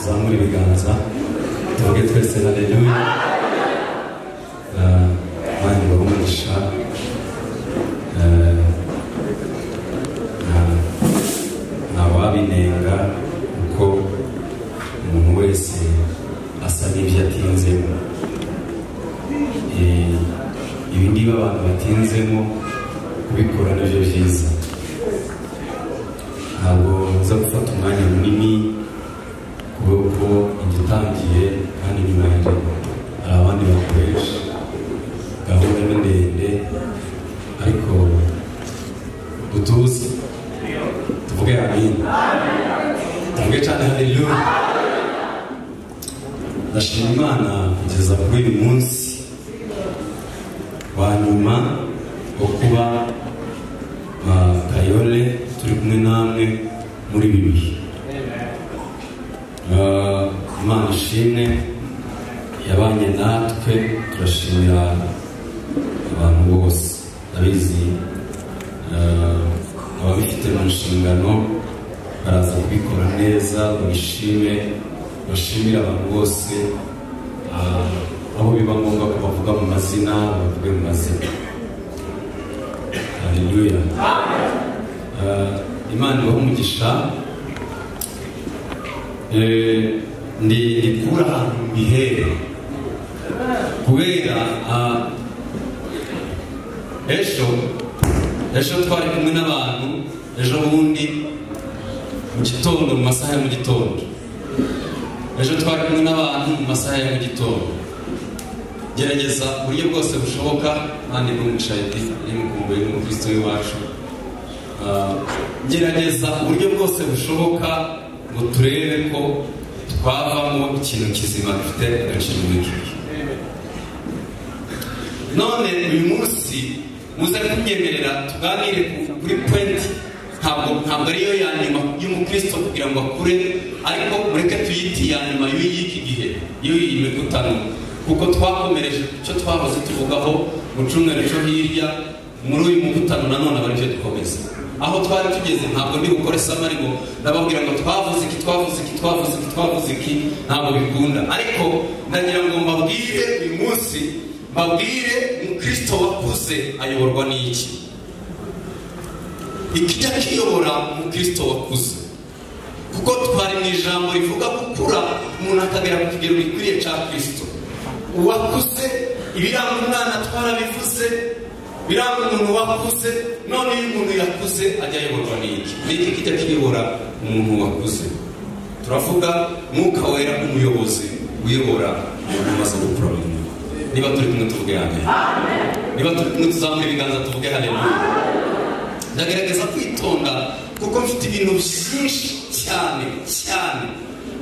Tuzamure ibiganza tuvuge twese haleluya. Imana ibahe umugisha. Ntawabinenga kuko umuntu wese asa n'ibyo atinzemo. Ibi ngibi abantu batinzemo kubikora nibyo byiza. Ntabwo nza gufata umwanya munini kubera ko igitangiye kandi nyuma yanjye hari abandi bakoresha gahunda ni ndende, ariko dutuze tuvuge amin, tuvuge cyane haleluya. Ndashima Imana kugeza kuri uyu munsi wa nyuma wo kuba Kayole turi kumwe namwe muri ibi bihe. Imana ishimwe yabanye natwe, turashimira abantu bose. Ndabizi ababifite mu nshingano baraza kubikora neza, babishime, bashimire abantu bose. Aho biba ngombwa ko bavuga mu mazina, bavuge mu mazina. Haleluya. Imana ibahe umugisha. Ndi kura ahantu bihere kubera ejo twari kumwe n'abantu, ejo bundi mu gitondo mu masaha ya mu gitondo, ejo twari kumwe n'abantu mu masaha ya mu gitondo. Gerageza uburyo bwose bushoboka, kandi n'umushayidi n'umukumbuye n'umukristo w'iwacu. Gerageza uburyo bwose bushoboka ngo turebe ko twavamo ikintu kizima gifite agaciro muri iki gihe. None uyu munsi muze kunyemerera tuganire kuri point, ntabwo ariyo ya nyuma y'umukristo kugira ngo akure, ariko mureke tuyite iya nyuma y'iki gihe, y'uyu mikutano, kuko twakomereje icyo twahoze tuvugaho mu cyumweru cyo hirya. Muri uyu mukutano nanone aba aribyo dukomeza aho twari tugeze. Ntabwo ndi bukore summary ngo ndababwira ngo twavuze iki, twavuze iki, twavuze iki, twavuze iki, ntabwo bikunda. Ariko ndagira ngo mbabwire uyu munsi, mbabwire umukristo wakuze ayoborwa n'iki, ikijya kiyobora umukristo wakuze. Kuko twari mu ijambo rivuga gukura, umuntu akagera ku kigero gikwiriye cya Kristo. Uwakuze, ibiranga umwana twarabivuze, biranga umuntu wakuze. None iyo umuntu yakuze ajya ayoborwa n'iki? N'iki kijya kiyobora umuntu wakuze? Turavuga Mwuka Wera, umuyobozi uyobora umuntu umaze gukura mu mwuka. Niba turi kumwe tuvuge amen. Niba turi kumwe tuzamure ibiganza tuvuge haleluya. Ndagerageza kwitonda kuko mfite ibintu byinshi cyane cyane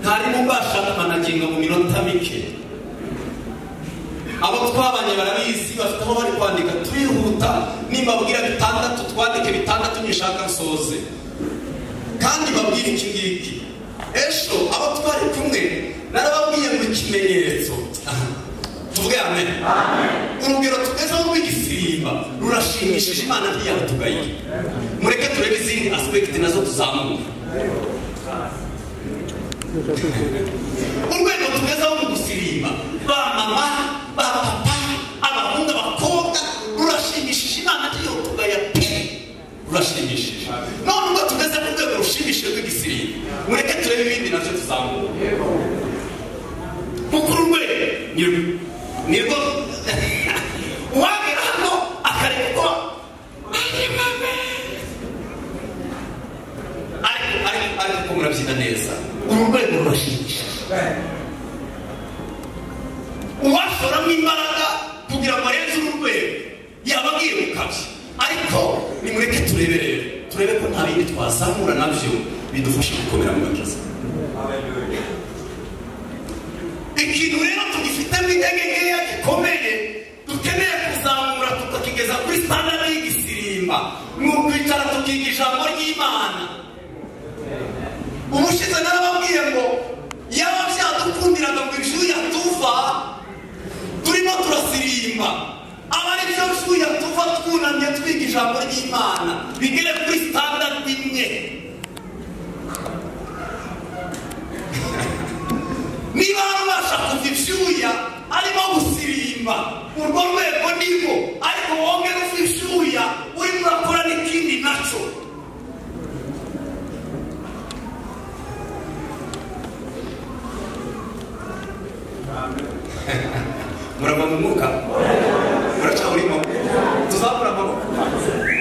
ntarimo mbasha kumanaginga mu minota mike. Abo twabanye barabizi, bafite aho bari kwandika, turihuta. Nimbabwira bitandatu twandike bitandatu, nishaka nsoze. Kandi babwire iki ngiki, ejo abo twari kumwe narababwiye ngo ikimenyetso, tuvuge amen. Urugero tugezeho rw'igisirimba rurashimishije, Imana ntiyabatugaye. Mureke turebe izindi aspect nazo tuzamura. Urwego tugezeho mu gusirimba, ba mama, ba papa, abahungu, abakobwa, rurashimishije, Imana ntiyotugaya pe, rurashimishije. None ubwo tugeze ku rwego rushimishije rw'igisirimba, mureke turebe ibindi navyo tuzamura. Kuko uru rwego nirwo uwagera hano akareba uko ariko murabyina neza, uru rwego rurashimishije. Uwashoramo imbaraga kugira ngo arenze uru rwego yaba agiye gukabya. Ariko nimureke turebe rero, turebe ko nta bindi twazamura nabyo bidufasha gukomera mu gakiza. Ikintu rero tugifitemo intege nkeya gikomeye dukeneye kuzamura tukakigeza kuri standard y'igisirimba, ni ukwicara tukiga ijambo ry'Imana. Ubushize narababwiye ngo yaba byadukundiraga ngo ibyuya tuva turimo turasirimba, aba ari byo byuya tuva twunamye twiga ijambo ry'Imana bigere kuri standard imwe. ibyuya arimo gusirimba, urwo rwego nirwo, ariko wongera uva ibyuya urimo urakora n'ikindi nacyo. Murava mu mwuka, muracyawurimo, tuzamura amaboko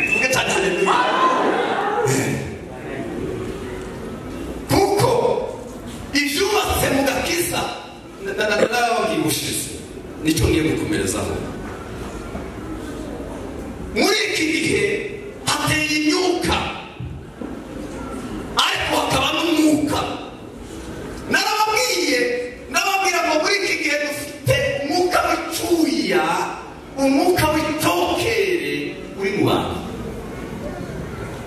tuvuge cyane haleluya. Kuko ibyubatse mu gakiza narababwiye ubushize, nicyo ngiye gukomerezaho. Muri iki gihe hateye imyuka, ariko hakaba n'umwuka. Narababwiye, nababwira ngo muri iki gihe dufite umwuka w'icyuya, umwuka w'itokere uri mu bantu,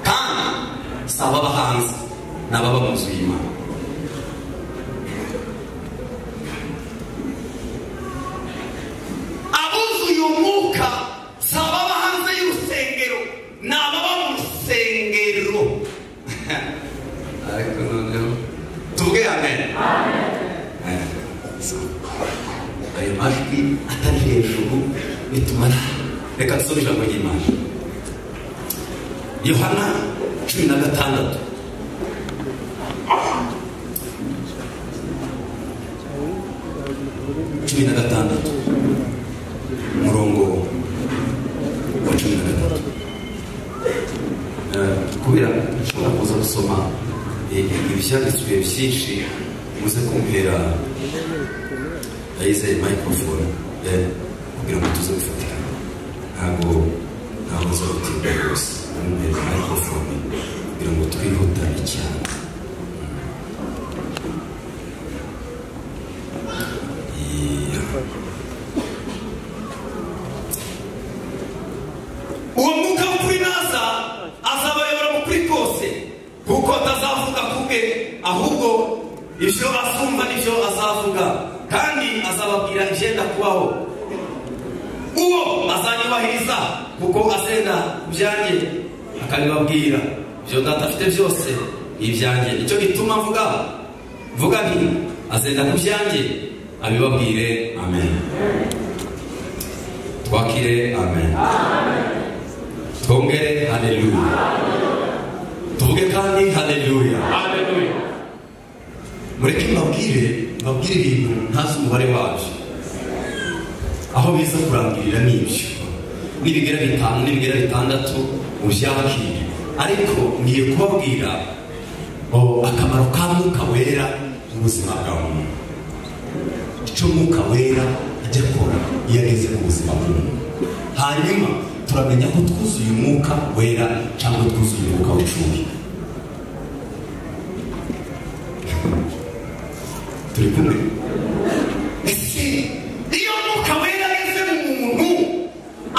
kandi si ababa hanze, ni ababa mu nzu y'Imana. Abuzuye umwuka si ababa hanze y'urusengero, ni ababa mu rusengero. Ariko noneho tuvuge amen. Ayo majwi atari hejuru nitumara, reka dusome ijambo ry'Imana. Yohana 16. Umurongo wa 13. Kubera nshobora kuza gusoma ibyanditswe byinshi, muze kumpera ayize microphone kugira ngo tuze gufatikana. Ntabwo nza gutinda rwose, mumpere microphone kugira ngo twihutane cyane. Uwo mwuka w'ukuri naza azabayobora mu kuri kose, kuko atazavuga kubwe, ahubwo ibyo azumva nibyo azavuga, kandi azababwira ibyenda kubaho. Uwo azanyubahiriza, kuko azenda ibyanjye akabibabwira. Ibyo Data afite byose ni ibyanjye. Nicyo gituma mvuga nti azenda ku byanjye abibabwire. Amen. Twakire amen. Twongere haleluya. Tuvuge kandi haleluya. Mureke mbabwire ibintu ntazi umubare wabyo, aho biza kurangirira n'ibyo, nibigera 5 nibigera 6 ubyakire. Ariko ngiye kubabwira akamaro ka Mwuka Wera mu buzima bwa muntu, icyo Mwuka Wera ajya akora iyo ageze mu buzima bw'umuntu. Hanyuma turamenya ko twuzuye Umwuka Wera cyangwa twuzuye umwuka w'icumi. Turi kumwe? Ese iyo Mwuka Wera ageze mu muntu,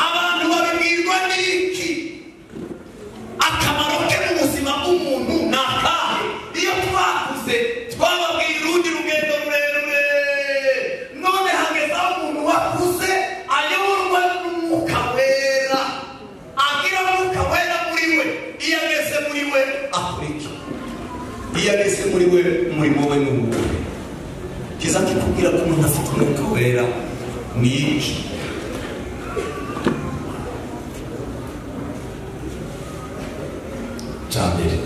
abantu babibwirwa n'iki? Akamaro ke mu buzima bw'umuntu ni akahe? Iyo twakuze twababwiye urundi rugendo rurerure, none hageze aho umuntu wakuze ayoborwa n'Umwuka Wera, agira Umwuka Wera muri we. Iyo ageze muri we akora iki? Iyo ageze muri we umurimo we ni uwuhe? Kiza kikubwira ko umuntu afite Umwuka Wera ni iki? Cya mbere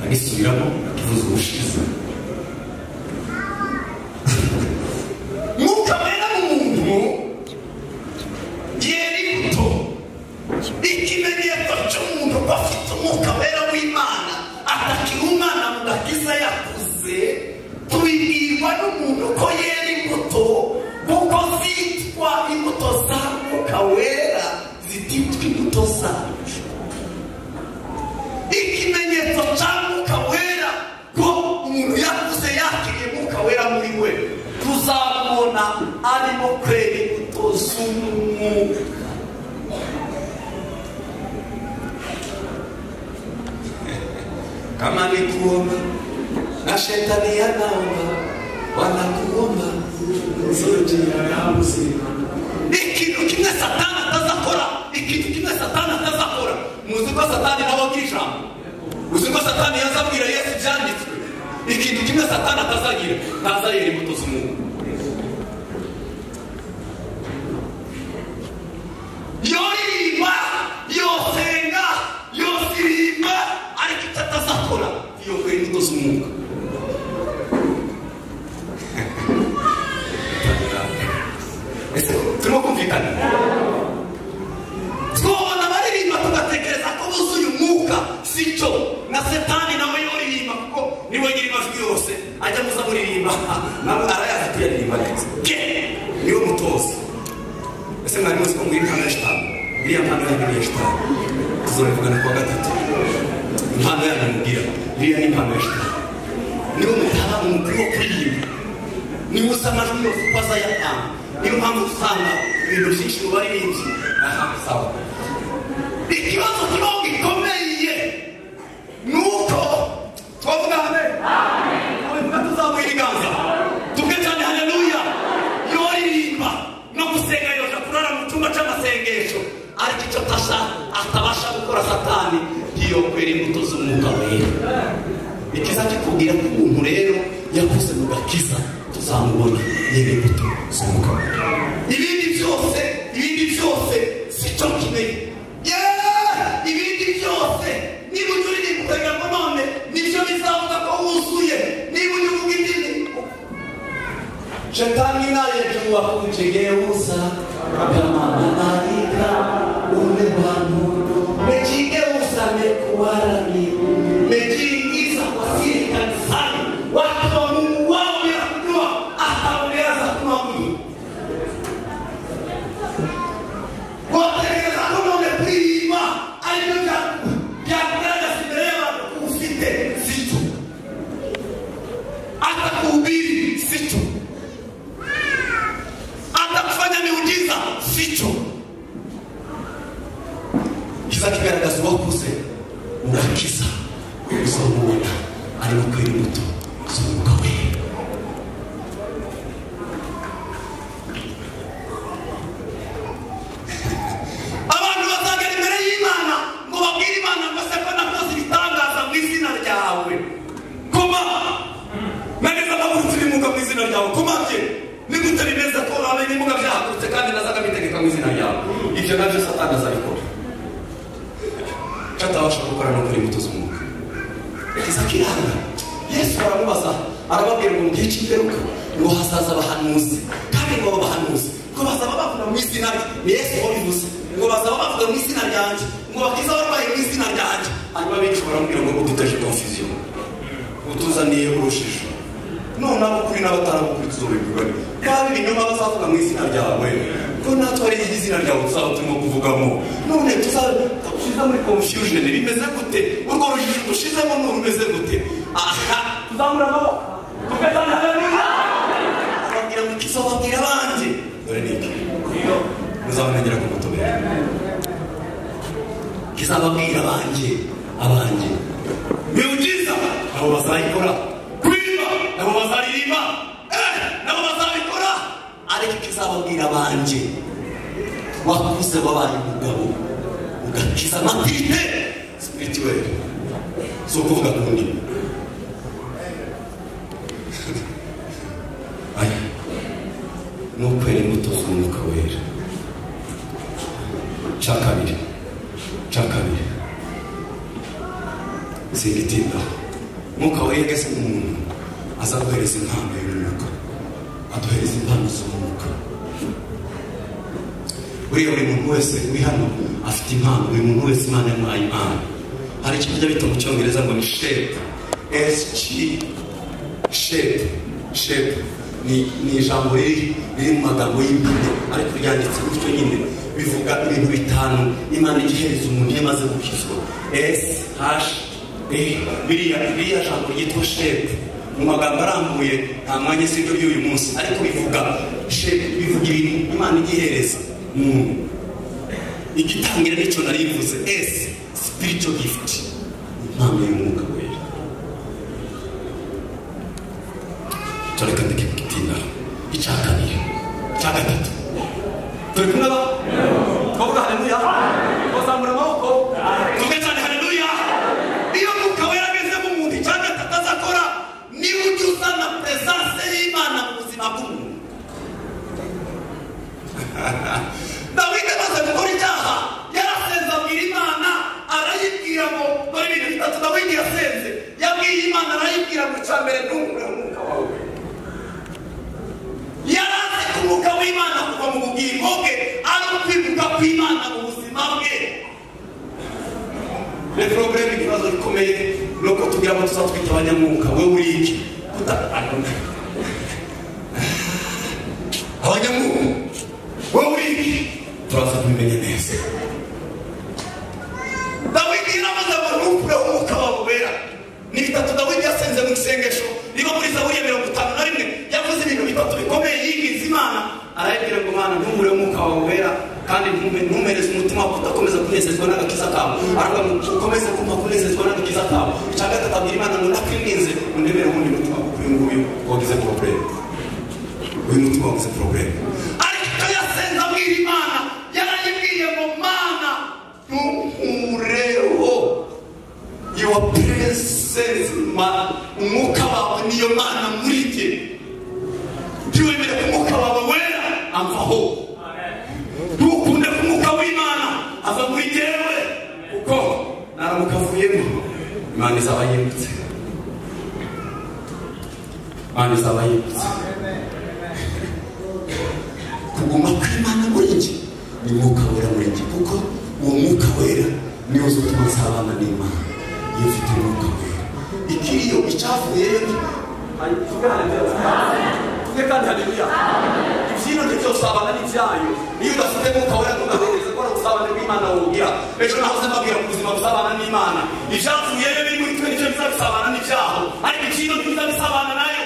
agisubiramo akivuza ubushize. Mwuka Wera mu muntu yera imbuto. Ikimenyetso cy'umuntu ko afite Umwuka Wera w'Imana, atakiri umwana mu gakiza yakuze, tubibwirwa n'umuntu ko yera imbuto, kuko zitwa imbuto za Mwuka Wera, zititwa imbuto zacu. Ikimenyetso cya Mwuka Wera ko umuntu yakuze yakiriye Mwuka Wera muri we, tuzamubona arimo kwera imbuto z'umwuka. Kama ni kuomba na shetani anaomba, wanakuomba njia ya uzima. Ikintu kimwe Satani atazakora, ikintu kimwe Satani atazakora. Muzi ko Satani nawe agira ijambo, uzi ko Satani yazabwira Yesu ibyanditswe. Ikintu kimwe Satani atazagira, ntazayera imbuto z'umwuka. imbuto z'umwuka. Ese turimo kumvikana? Twabona abaririmba tugatekereza ko buzuye umwuka, si cyo. Na Satani nawe yoririmba, kuko niwe nyiri amajwi yose, ajya muza muririmba nawe arayazi tuyaririmba neza, niwe mutoza. Ese mwari muzi ko muri impano ya shitani? Iriya mpano yanyu ni iya shitani, tuzabivugana kuwa gatatu. Impano yanyu mubwira iriya ni impano ya shitani, niwe mutaha umukuru wo kuririmba, niwe uzi amajwi yose uko azayatanga. Niyo mpamvu usanga ibintu byinshi mu baririmbyi. Aha sawa. Ikibazo kibaho gikomeye ni uko twavuga amen, twavuga tuzamuye ibiganza tuvuge cyane haleluya. Yoririmba no gusenga, yoja kurara mu cyumba cy'amasengesho, ariko icyo tasha atabasha gukora Satani ntiyokwera imbuto z'umwuka wera. Ikiza kikubwira ko umuntu rero yakuze mu gakiza tuzamubona yera imbuto z'umwuka wera. Ibindi byose, ibindi byose si cyo kimwe. Ibindi byose niba ujya uririmba ukagira ngo none nibyo bizavuga ko wuzuye, niba ujya uvuga indimi. Shetani naye jua kujigeuza kama malaika ule wa nuru, mejigeuza mekuwa rangi, mejiingiza kwa siri kanisani, watu wa Mungu wao bila kujua ataongeza kumwabudu. Wategereza ko none kuririmba aribyo byakugaragaza imbere y'abantu ko ufite, sicyo. Hata kuhubiri sicyo, hata kufanya miujiza sicyo. Kiza kigaragaza uwakuze urakiza, uzamubona arimo kwera imbuto z'umwuka wera. Abantu bazagera imbere y'Imana ngo babwire Imana ngo se ko nakoze ibitangaza mu izina ryawe, koma nageze amagurutse ibimuga mu izina ryawe, koma bye ni gute bimeze ko ibimuga byahagurutse kandi nazaga bitegeka mu izina ryawe? Ibyo nabyo Satani azabikora. Icyo atabasha gukora ni ukora imbuto z'umwuka. Kiza kiranga. Yesu baramubaza arababwira ngo mu gihe cy'imperuka ngo hazaza abahanuzi, kandi ngo abo bahanuzi ngo bazaba bavuga mu izina rye. Ni Yesu wabivuze, ngo bazaba bavuga mu izina ryanjye, ngo bakize abarwayi mu izina ryanjye. Hanyuma benshi baramubwira ngo uduteje confusion, utuzaniye urujijo, none abukuri n'abatarabukuri tuzobibwirwa ni kandi ibinyoma bazavuga mu izina ryawe, ko natwe ari izina ryawe tuzaba turimo kuvugamo, none tuzaba muri confusion. Bimeze gute? Urwo rujijo dushizemo ni rumeze gute? Aha tuzamura amaboko tugazana haleluya, ababwira ngo kizobabwira abandi. Dore ni iki muzabamenyera ku mutobera, kizababwira abanjye, abanjye miujiza nabo bazayikora, kuririmba nabo bazaririmba, nabo bazabikora, ariko kizababwira abanjye wakuze wabaye umugabo ugakiza maturite spirituelle, si ukuvuga ku ndimi. Aya ni ukwera imbuto z'umwuka wera. Cya kabiri, cya kabiri singitindaho. Umwuka wera ageze mu muntu aza guhereza impano y'umwuka, aduhereza impano z'umwuka. Buriya buri muntu wese uri hano afite impano, buri muntu wese Imana yamuhaye impano. Hari icyo bajya bita mu cyongereza ngo ni shape, S G shape. Shape ni ijambo riri mu magambo y'impine ariko ryanditse gutyo nyine, bivuga ibintu bitanu Imana igihereza umuntu iyo amaze gukizwa. S H E, biriya jambo ryitwa shape mu magambo arambuye nta mwanya sibyo by'uyu munsi, ariko bivuga shape, bivuga ibintu Imana igihereza umuntu. Igitangira nicyo narivuze, S spiritual gift, impano y'umwuka wera. Tureka ndeke kugitindaho. Icya kabiri, icya gatatu, turi kumwe ba? Twavuga haleluya, twazamura amaboko tuvuge cyane haleluya. Iyo umwuka wera ageze mu muntu, icya gatatu azakora niba ujya uzana presence y'Imana mu buzima bw'umuntu. Dawidi amaze gukora icyaha yarasenze abwira Imana, arayibwira ngo dore ibintu bitatu Dawidi yasenze. Yabwiye Imana Arayibwira ngo icya mbere ntunkureho umwuka wawe. Yarazi ko umwuka w'Imana kuva mu bugingo bwe ari ukwibuka kw'Imana mu buzima bwe. Le problème, ikibazo gikomeye ni uko tugira ngo tuzatwita abanyamwuka. Wowe uri iki? Abanyamwuka wowe uri iki? Turaza kubimenya neza. Dawidi yaravuze ngo ntukureho umwuka wawe wera. Ni bitatu Dawidi yasenze mu isengesho riba muri Zaburi ya 51. Yavuze ibintu bitatu bikomeye yinginze Imana. Arayibwira ngo Mana ntukureho umwuka wawe wera, kandi ntumereze umutima wawe udakomeza kunezezwa n'agakiza kawe. Aravuga ngo ukomeze kumpa kunezezwa n'agakiza kawe. Icya gatatu abwira Imana ngo ndakwinginze undemere uwundi mutima, kuko uyu nguyu wagize problème. Uyu mutima wagize problème. Ariko icyo yasenze abwira Imana, yarayibwiye ngo Mana ntunkureho your presence, umwuka wawe niyo Mana muri jye. Ntiwemere ko umwuka wawe wera amvaho. Ntukunde ko umwuka w'Imana ava muri jyewe, kuko naramuka avuyemo Imana izaba yimutse. Imana izaba yimutse. Kuguma kw'Imana muri jye ni umwuka wera muri jye, kuko uwo mwuka wera niwo uzatuma nsabana n'Imana. Iyo ufite umwuka wera, ikiriyo icyavuyeyo tuvuge kandi haleluya. Ibyino ntibyosabana n'ibyayo. Iyo udafite umwuka wera ntugategereze ko ari ubusabane bw'Imana wogira. Ejo nahoze mbabwira mu buzima busabana n'Imana, ibyavuyeyo biri muri twe nibyo bizabisabana n'ibyaho, ariko ibyino ntibizabisabana nayo.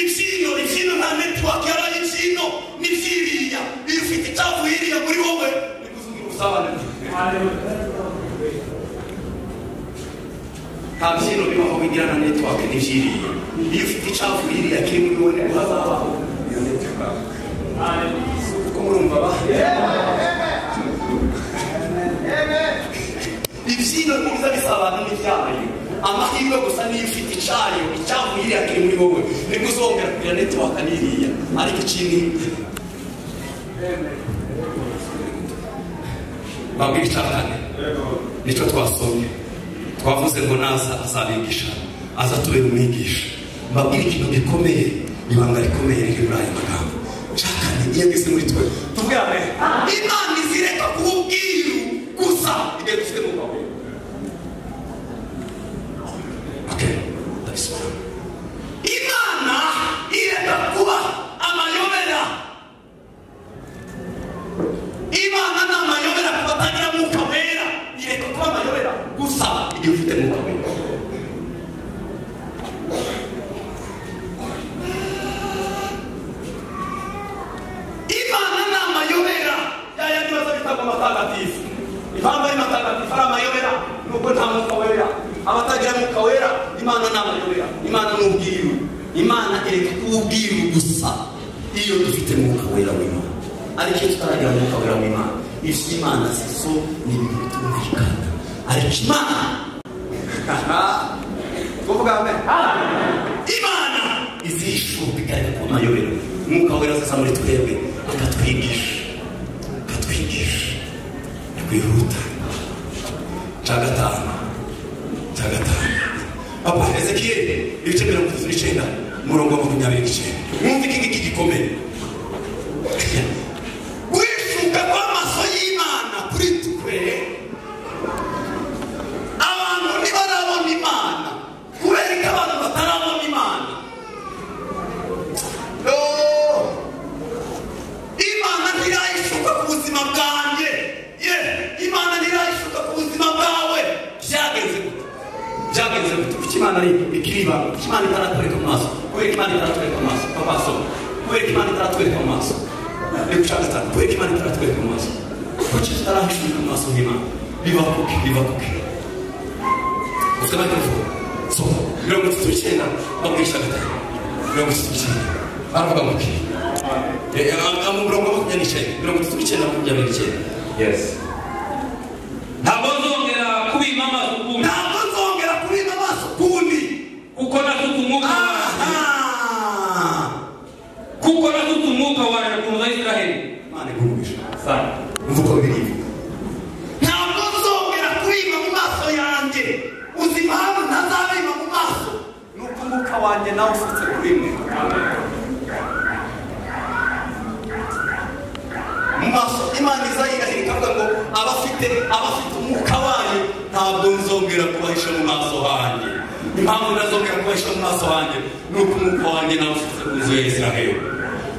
Ibyino nta network yaraye. Ibyino n'ibyiriya. Iyo ufite icyavuye iriya muri wowe nibwo uzugira ubusabane. Nta byino bibaho bigira na network n'ibyiriya. Iyo ufite icyavuye iriya kiri muri wowe nibwo hazabaho iyo network. Kuko murumva ba ibyino ntibiza bisabana n'ibyayo. Amahirwe gusa niyo ufite icyayo, icyavuye iriya kiri muri wowe nibwo uzongera kugira network n'iriya. Ariko ikindi babwira icya kane nicyo twasomye. Twavuze ngo naza azabigisha, aza tubera umwigisha. Mbabwira ikintu gikomeye, ibanga rikomeye riri muri aya magambo. Icya kane iyo ageze muri twe tuvuge amen. Imana izireka kuba ubwiru gusa igihe dufite umwuka wera. Okay, ndabisubiramo. Imana ireka kuba amayobera. Imana ni amayobera ku batagira umwuka wera. Ireka kuba amayobera gusa igihe ufite umwuka wera. Imana ni amayobera yayandi baza bita ngo amatagatifu. Impamvu ari matagatifu ari amayobera nubwo nta mwuka wera. Abatagira umwuka wera, Imana ni amayobera. Imana ni ubwiru. Imana ireka kuba ubwiru gusa iyo dufite umwuka wera w'Imana. Ariko iyo tutaragira umwuka wera w'Imana, iby'Imana si so, ni ibintu bitumvikana. Ariko Imana tuvuga amen. Imana izishuka ikareka kuba amayobera. Umwuka wera azaza muri twebwe akatwigisha, akatwigisha. Kwihuta. Cya gatanu. Papa Ezekiel ibice 39 umurongo wa 29. Mwumve iki ngiki gikomeye. Guhishuka kw'amaso y'Imana kuri twe, abantu ntibarabona Imana. Kubera ko abantu batarabona Imana, Imana ntirahishuka ku buzima bwanjye. Imana ntirahishuka ku buzima bwawe. Byagenze gute? Byagenze gute? Kuki Imana ikiri ibanga? Kuki Imana itaratwereka mu maso? Kubera ko Imana itaratwereka mu maso. Papa soma. Kubera ko Imana itaratwereka mu maso. Reka ushaka gatanu. Kubera ko Imana itaratwereka mu maso. Kuki tutarahishuka mu maso nk'Imana? Biva kuki? Biva kuki? Ufite microphone? Soma. 39 babwisha gatanu. 39. Baravuga ngo iki? Umurongo wa 29. 39 29. Yes. Ntabwo nzongera kubima amaso ukundi. Ntabwo nzongera kubima amaso ukundi. Kuko nasutse umwuka wanjye. Kuko nasutse umwuka wanjye ku nzu ya Isiraheli. Imana iguhe Sana. Umva uko biri. Ntabwo nzongera kubima mu maso yanjye. wanjye nawusutse kuri mwe. Mu maso Imana izayirahira ikavuga ngo abafite umwuka wayo ntabwo nzongera kubahisha mu maso hanjye. Impamvu ntazongera kubahisha mu maso hanjye ni uko umwuka wanjye nawusutse mu nzu ya Isiraheli.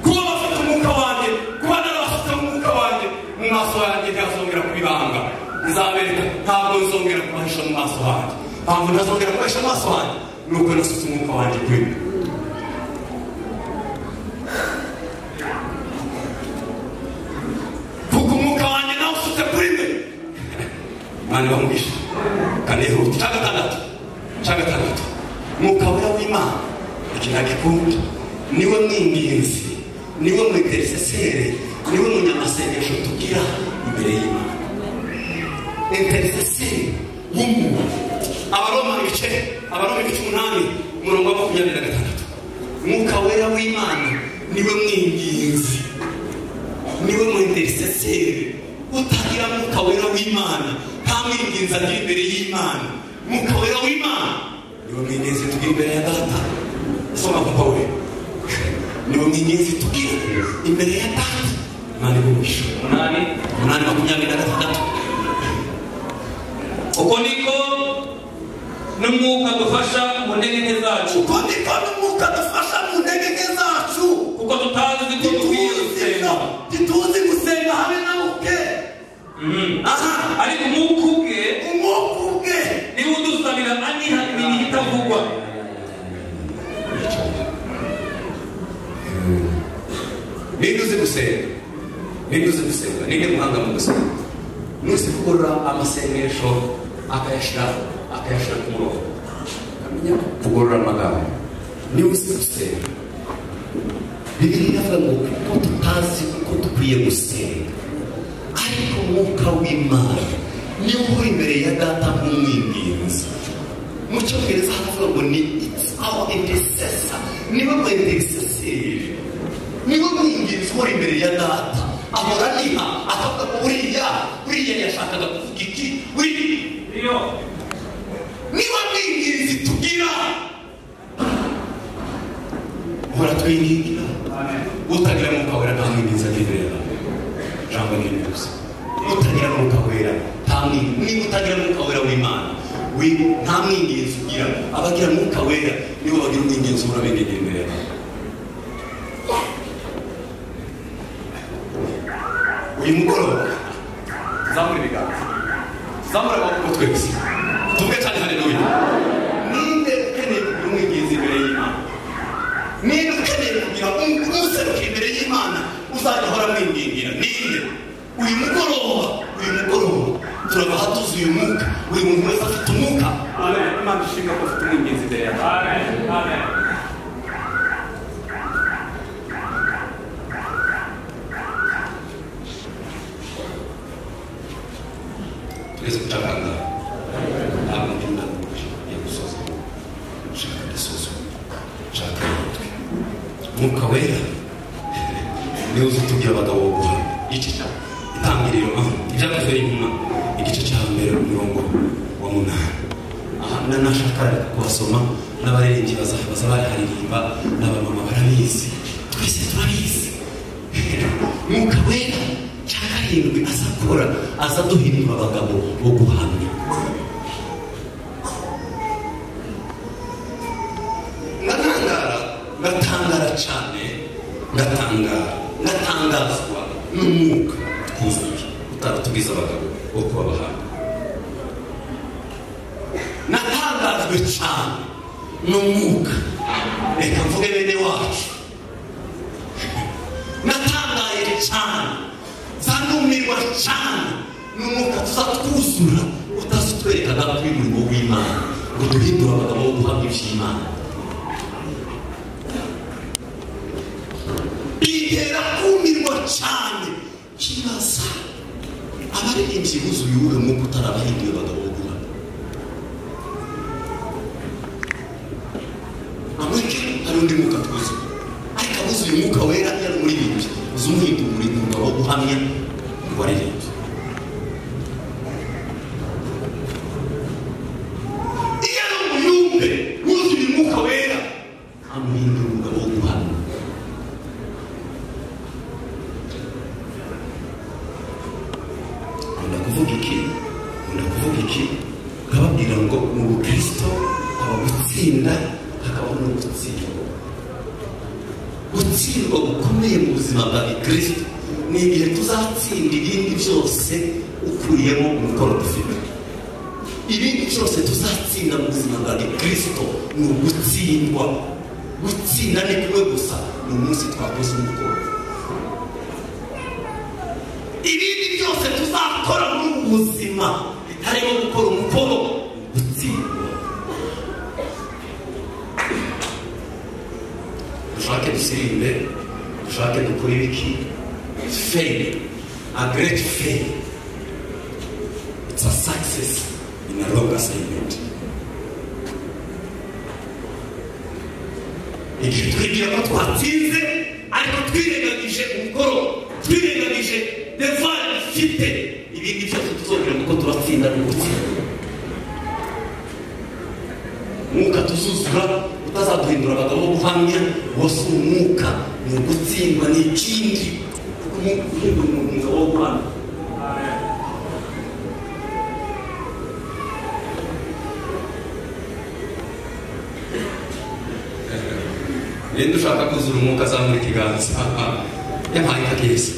Kuba bafite umwuka wanjye, kuba narabasutse mu mwuka wanjye, mu maso yanjye ntazongera kubibanga. Nzabereka ntabwo nzongera kubahisha mu maso hanjye. Impamvu ntazongera kubahisha mu maso hanjye ni uko nasutse umwuka wanjye kuri mwe. Kuko umwuka wanjye nawusutse kuri mwe. Imana ibamugisha kanihuta. Icya gatandatu, Mwuka Wera w'Imana ikintu agikunda, niwe mwinginzi, niwe mwinteresesere, niwe munyamasengesho tugira imbere y'Imana. Intercesseur w'umuntu. Abaroma ibice 8 umurongo wa 26. Mwuka Wera w'Imana niwe mwinginzi, niwe mwinteresesere. Utagira Mwuka Wera w'Imana nta mwinginzi agira imbere y'Imana. Mwuka Wera w'Imana niwe mwinginzi tugira imbere ya Data. Soma papa we, niwe mwinginzi tugira imbere ya Data. Imana imugisha. 8:26. Uko niko n'umwuka dufasha mu ntege nke zacu. Uko niko n'umwuka dufasha mu ntege nke zacu. Kuko tutazi ko dukwiye gusenga. Tituzi gusenga habe na buke. Aha, ariko umwuka ubwe niwe udusabira aniha ibintu itavugwa. Ninde uzi gusenga? Ninde uzi gusenga? Ninde muhanga mu gusenga? Nusi kugorora amasengesho akayashira ku murongo, akamenya kugorora amagambo. Niba uzi gusenga, Bibiliya iravuga ngo kuko tutazi uko dukwiye gusenga, ariko umwuka w'Imana niwe uri imbere ya Data nk'umwinginzi. Mu cyongereza haravuga ngo ni it's our intercessor, niwe mwintercesseur, niwe mwinginzi uri imbere ya Data. Ahora niha akavuga ngo buriya yashakaga kuvuga iki, buriya niba mwinginzi tugira uhora twingingira. Utagira Mwuka Wera nta mwinginzi agira imbere yawe. Jambo ni rimwe gusa. Utagira Mwuka Wera nta mwinginzi. Niba utagira Mwuka Wera w'Imana nta mwinginzi ugira. Abagira Mwuka Wera nibo bagira umwinginzi uhora bingingira imbere yawe. Uyu mugoroba zamura ibiganza, zamura amaboko twese tuvuge cyane haleluya. Ninde ukeneye kugira umwinginzi imbere y'Imana? Ninde ukeneye kugira umuseruka imbere y'Imana uzajya ahora amwingingira? Ninde? Uyu mugoroba turabaha tuzuye umwuka. Buri muntu wese afite umwuka. Amen. Imana ishimwe ko ufite umwinginzi imbere yawe. Amen. Amen. Tugeze ku cyakangahe? Ntabwo ndinda ngiye gusoza. Nshaka gusoza. Nshaka umutwe. Mwuka Wera niwe uzatubwira abagabo bo guhamya. Igice cya itangiriro, ibyakozwe n'intumwa, igice cya mbere umurongo wa 8. Aha nashaka kubasoma, n'abaririmbyi baza bariharirimba, n'abamama barabizi, twese turabizi. Mwuka Wera cya karindwi azakora, azaduhindura abagabo bo guhamya. Ngatangara cyane, ngatangazwa n'umwuka twuzuye utaratugize abagabo bo kuba abahamya. Natangajwe cyane n'umwuka. Reka mvuge bene wacu, natangaye cyane, zanumirwa cyane n'umwuka tuzatwuzura utazitwereka kuri umurimo w'Imana ngo duhindure abagabo bo guhamya iby'Imana. Bintera kumirwa cyane kibaza abaririmbyi buzuye uwuhe mwuka utarabahinduye abagabo bo guhamya. Amweke hari undi mwuka twuzuye, ariko abuzuye umwuka wera iyo ari umuririmbyi uzumuhindura umugabo wo guhamya ngo aririmbye. Iyo ari umuyumbe wuzuye umwuka wera mu bukristo haba gutsinda, hakaba no gutsindwa. Gutsindwa gukomeye mu buzima bwa gikristo ni igihe tuzatsinda ibindi byose ukuyemo umukoro dufite. Ibindi byose tuzatsinda mu buzima bwa gikristo ni ugutsindwa. Gutsinda ni kumwe gusa, ni umunsi twakoze umukoro. Ibindi byose tuzakora muri ubu buzima bitarimo gukora umukoro, gutsindwa. Dushake dusirimbe, dushake dukore ibiki, fail, a great fail. It's a success in a wrong assignment. Igihe twibwira ko twatsinze ariko twirengagije umukoro, twirengagije devoir dufite, ibindi byose tuzongera kuko turatsinda no gutsinda. Umwuka tuzuzura utazaduhindura abagabo bo guhamya, uwo si umwuka, ni ugutsindwa, ni ikindi. Kuko umwuka uhindura umuntu umugabo wo guhamya. Ninde ushaka kuzura umwuka azamura ikiganza? Yampaye ikakesi.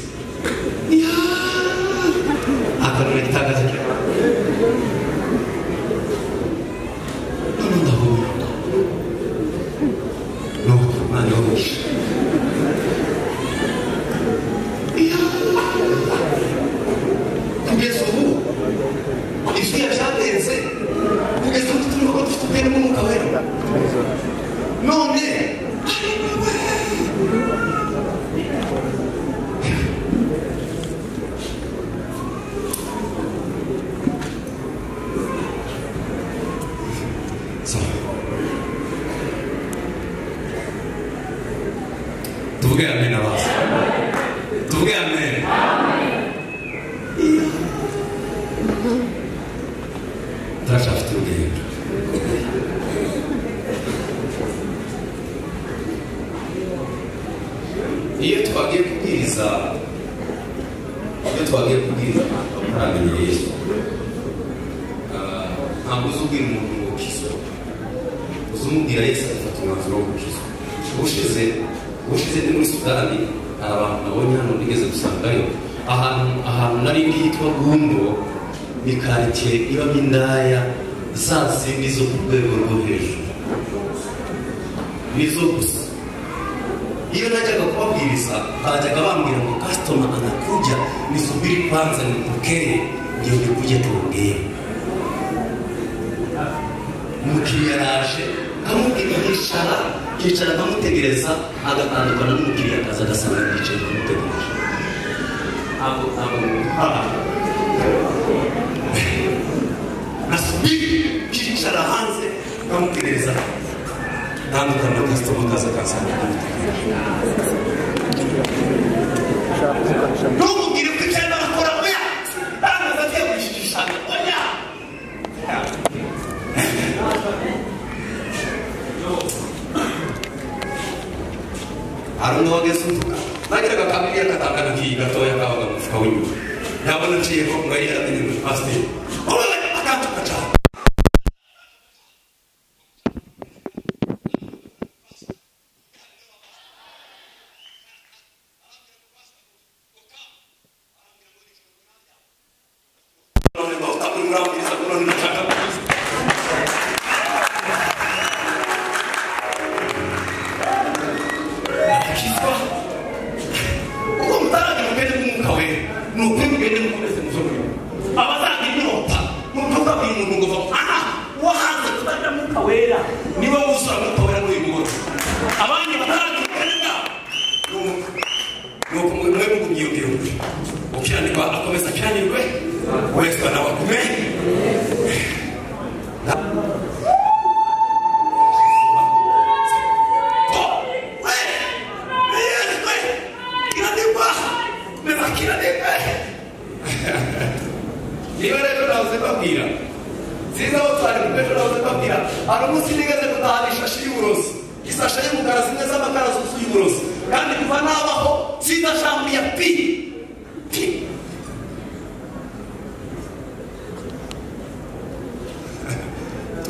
Akanura igitangaza cyane. None ndabona. Nuko Imana ibahe. Kugeza ubu ibyuya byarenze, kugeza ubu turimo ko dufite ubwenge bw'umwuka wera. None tuvuge amen abaza. Tuvuge amen. Turacyafite urugendo. Iyo twagiye kubwiriza, iyo twagiye kubwiriza abantu bataramenya Yesu, ntabwo uzubwira umuntu ngo ukizwe, uzumubwira Yesu agafata umwanzuro wo gukizwa. Ubushize ndi muri Sudani, hari abantu nabonye hano nigeze gusangayo, ahantu nari ndi hitwa Gundo, ni karitsiye ibamo indaya za zindi zo ku rwego rwo hejuru, nizo gusa. Iyo najyaga kubabwiriza bajyaga bambwira ngo customer anakuja, nisubiri kwanza nipokee ndio nikuje tuongee. Umukiriya araje nkamubwira yicara, yicara nkamutegereza, agatandukana n'umukiriya akaza agasanga yicaye nkamutegereje. Ntabwo nasubiri kicara hanze nkamutegereza, ntandukana na customer akaza akansanga nkamutegereje. Ntumubwire ko ibyo arimo arakora, oya, ntabwo agiye kwishyushanya, oya. Hari umwe wageze utuka nagiraga akabiriya katangana nk'iyi gatoya kabaga mu mufuka w'inyuma, yabona nciyeho ngo yari yaramenye ngo pasiteri akantuka cyane. Niba rero nahoze mbabwira, sinzi aho twari kuko ejo nahoze mbabwira, hari umunsi nigeze gutahana ishashi y'uburozi, isashe y'umukara, zimwe z'amakara zuzuye uburozi, kandi kuva nabaho sinashambuye pi pi.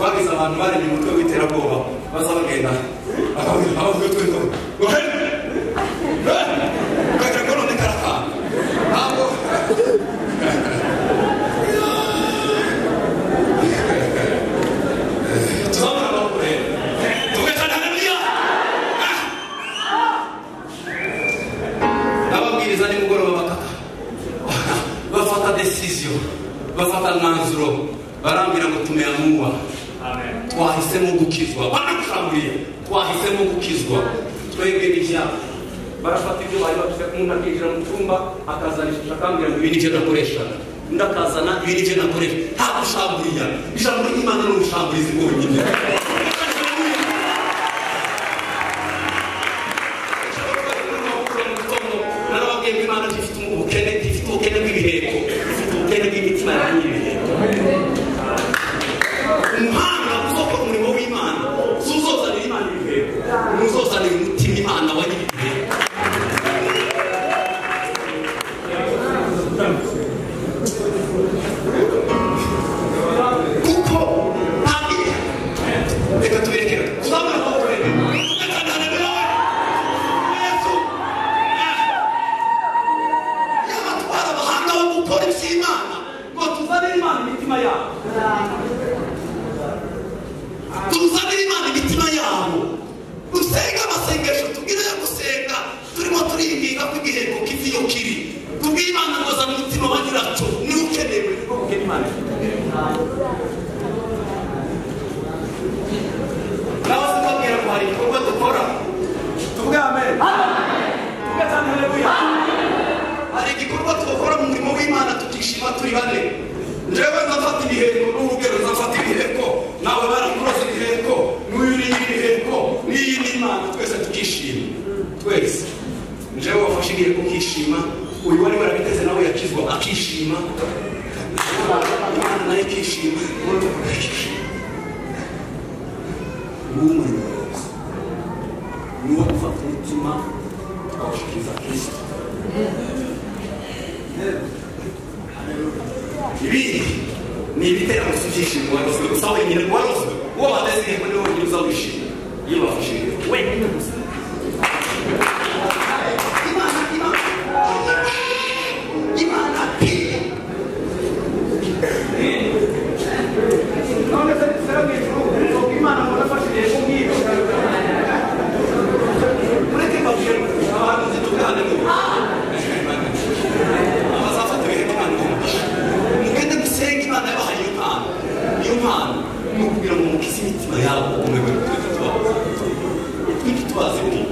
Twagize abantu baremye umutwe w'iterabwoba baza bagenda ukagira ngo none karakanga ntabwo. Tuzamura amaboko rero tuvuge cyane haleluya. Ababwiriza nimugoroba bakaka bafata decision, bafata umwanzuro, barambwira ngo tumeamua, twahisemo gukizwa. Banakushamburiye, twahisemo gukizwa twebwe n'ibyaha. Barafata ibyo bari bafite, umuntu akinjira mu cyumba akazana ishusho akambwira ngo ibi nibyo nakoreshaga, undi akazana ibi nibyo nakoresha. Nta gushamburiya, ijambo ry'Imana ni ubushamburizi bwonyine. Narababwiye ngo Imana ifite ubukene, ifite ubukene bw'ibiheko, ifite ubukene bw'imitima ya nyir'ibiheko. Umuhanga uzokora umurimo w'Imana uzozanira Imana ibiheko, uzozanira umutima Imana wa nyir'ibiheko. Kuko ntabwo reka tubirekere tuzamura amaboko rero. Yaba twari abahanga bo gukora iby'Imana ngo tuzanire Imana imitima yabo, tuzanire Imana imitima yabo, dusenge amasengesho tubwire yo gusenga turimo turinginga ko igihembo kiva iyo kiri, tubwire Imana ngo zana umutima wa nyiracyo niwo ukenewe, niko bukene Imana ifite. Nawe sinabwira ko hari ibikorwa dukora, tuvuge amen, tuvuge cyane haleluya. Hari igikorwa dukora mu murimo w'Imana tukishima turi bane. Njyewe nzafata ibiheko, n'urugero nzafata ibiheko, nawe barakuroza ibiheko, n'uyu uri ibiheko, n'iyi ni Imana, twese tukishima twese. Njyewe wafashe ibiheko ukishima, uyu wari warabiteze nawe yakizwa akishima, Imana nayo ikishima. Nguwo umurimo wose ni uwo gufata umutima tukawushikiriza Kristo. Ibindi ni ibitera gusa ibyishimo warozwe gusa wenyine, warozwe uwo bateze ihembe niwe wenyine uza wishima iyo bafashe ibihembo wenyine gusa. Imana Imana Imana pia none se sera mu ijuru Imana ngo nafashe ibihembo nk'iyo. Mureke mbabwire abahanuzi tuvuge haleluya. Abazafata ibihembo Imana ibahe. Mugende musenge Imana yabahaye iyo mpano. Iyo mpano ni ukugira ngo mukize imitima yabo umwe twe tubazi. Twe tubazi buri.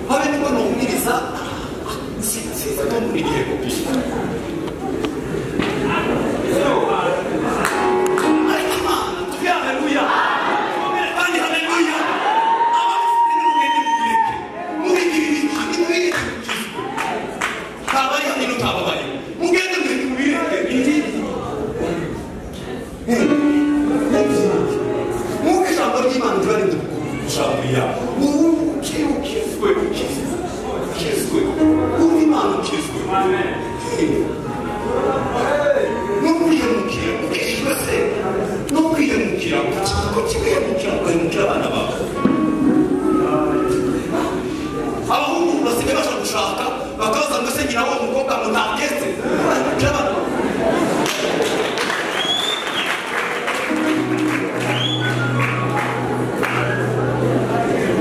Habe nibwo nuhumiriza sinzi ko muri igihembo pia. Ariko Imana tuvuge haleluya. Kandi haleluya. Ababifite nimugende mubireke. Mubigire ibiki, nimubireke mukizwe. Ntabari hamwe n'utababaye. Mugende mubireke. Mwuka ijambo ry'Imana tubarinde gushamburira. Ukizwe, ukizwe, ukizwe. Wumva Imana ukizwe. No kwihemukira, ukijijwe se. No kwihemukira, ukihemukira, ugahemukira abana bawe. Abahungu basigaye baje gushaka bakabaza ngo se nyina w'uwo mukobwa ngo ntaketse. Urahemukira abana bawe.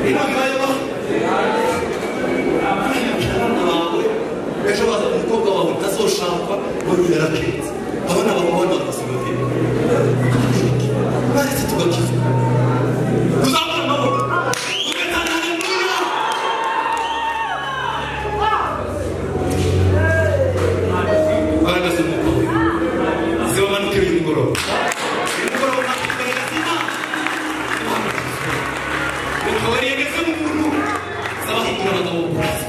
Imana ibayeho. Abana bawe ejo baza umukobwa wawe utazoshakwa ngo yaraketse. Abana bawe babona bakasigaye. Baretse tugakizwa. Tuzamura amaboko. Tugatanga haleluya. Imbaraga z'Umwuka Wera zibamanukire uyu mugoroba. Uyu mugoroba mwakira imbaraga z'Imana. Umwuka Wera yageze mu muntu zabahindura abagabo bo gukiza,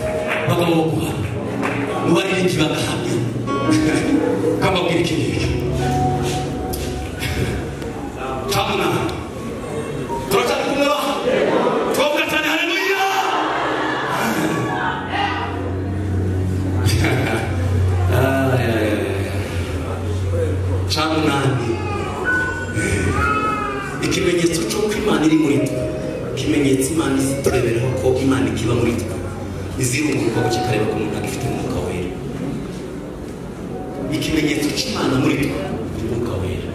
abagabo bo guhamya, mu baririmbyi bagahamya. Kambabwira iki ngiki. Cyamunani turacyari kumwe ba? Twavuga cyane haleluya. Cyamunani iki Ikimenyetso cy'uko Imana iri muri twe, ikimenyetso Imana izitureberaho ko Imana ikiba muri twe, izirunguruka ngo kikareba ko umuntu agifite umwuka wera. Ikimenyetso cy'Imana muri twe ni umwuka wera.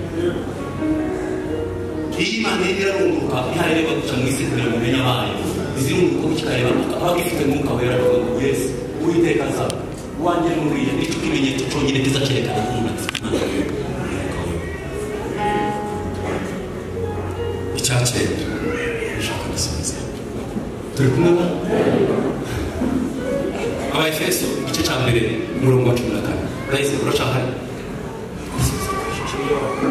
Iyo Imana irimo irarunguruka ihareba guca mu isi kugira ngo umenye abayo, izirunguruka ngo kikareba abagifite umwuka wera bavuga ngo Yesu Uwiteka azaba uwanjye n'uriya. Nicyo kimenyetso cyonyine kiza cyerekana ko umuntu agifite Imana umwuka wera. Icya cyenda ushaka gusubiza turi kumwe na Abaefeso igice cya mbere umurongo wa 14. Rahise uracahari.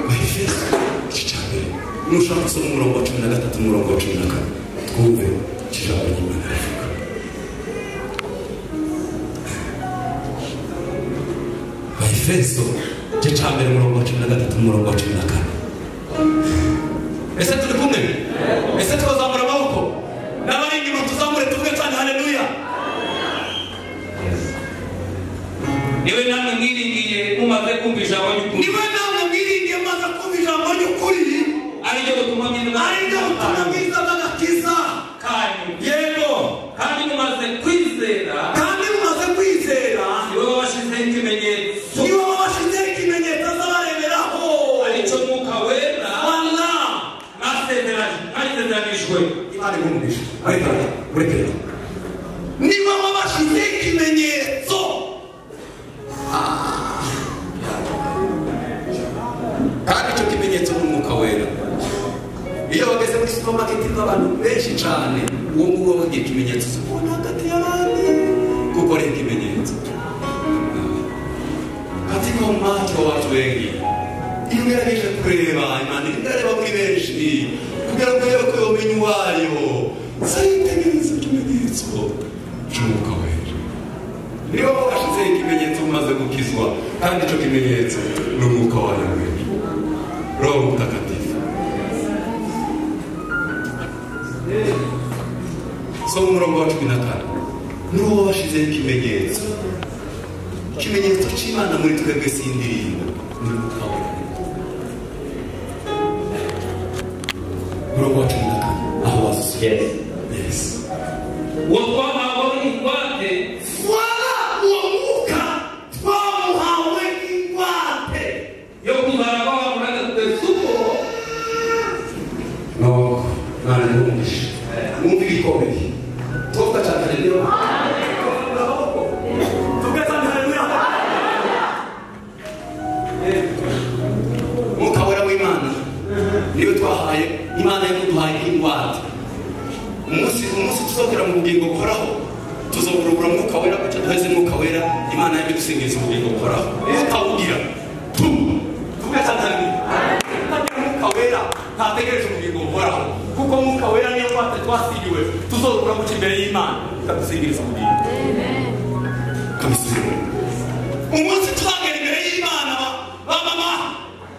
Abaefeso igice cya mbere nushaka gusoma umurongo wa 13 umurongo wa 14 twumve ijambo ry'Imana rivuga. Abaefeso igice cya mbere umurongo wa 13 umurongo wa 14. Ese turi kumwe? Ese twazamura amaboko? N'abari inyuma tuzamure tuvuge cyane haleluya. Niwe namwe mwiringiye mumaze kumva ijambo ry'ukuri. Niwe namwe mwiringiye mumaze kumva ijambo ry'ukuri, ariryo butumwa bwiza, ariryo butumwa bwiza bw'agakiza kanyu. Yego. Kandi mumaze kwizera, kandi mumaze kwizera, niwe wabashyizeho ikimenyetso, niwe wabashyizeho ikimenyetso azabareberaho, aricyo Mwuka Wera wala mwasezeranijwe. Imana igumugisha. Ariko niwe wabashyizeho ikimenyetso. Kandi icyo kimenyetso ni umwuka wera. Iyo bageze muri supermarket abantu benshi cyane, uwo nguwo bagiye ikimenyetso ubona hagati y'abandi kuko ari ikimenyetso katika umati wa watu wengi. Iyo ugerageje kureba Imana irareba muri benshi kugira ngo urebe ko yomenye uwayo, sayitegereza ikimenyetso cy'umwuka wera. Niba wabashyizeho ikimenyetso umaze gukizwa, kandi icyo kimenyetso ni umwuka wayo wera, Roho Mtakatifu. Soma umurongo wa 14. Niwo wabashyizeho ikimenyetso. Ikimenyetso cy'Imana muri twebwe si indirimbo, ni umwuka wera. Umurongo wa 14 aho wasubiye. Yes. Uwo twahawe ingwate, wala uwo mwuka twamuhawe ingwate yo kuzaraba wamuraga kugeza ubwo. No, nane n'umugisha. Mwumve igikomeye. Tuvuga cyane haleluya. Tuvuga cyane haleluya. Mwuka wera w'Imana niwe twahaye, Imana yamuduhaye ingwate. Umunsi tuzogera mu bugingo buhoraho, tuzogurugura mwuka wera gutya duheze mwuka wera, Imana yabidusingiza ubugingo buhoraho. Utawugira tuvuga cyane haleluya. Utagira mwuka wera ntategereje ubugingo buhoraho, kuko mwuka wera niyo ngwate twasigiwe, tuzogura gutya imbere y'Imana ikadusigiriza ubugingo. Kabisubiremo. Umunsi tuzagera imbere y'Imana ba mama,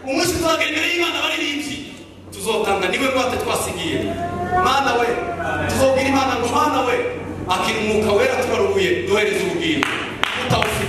umunsi tuzagera imbere y'Imana baririmbyi, tuzotanga niwe ngwate twasigiye. Mana we, tuzobwira Imana ngo Mana we, akira umwuka wera turaruhuye, duhereze ubugingo. Utawufite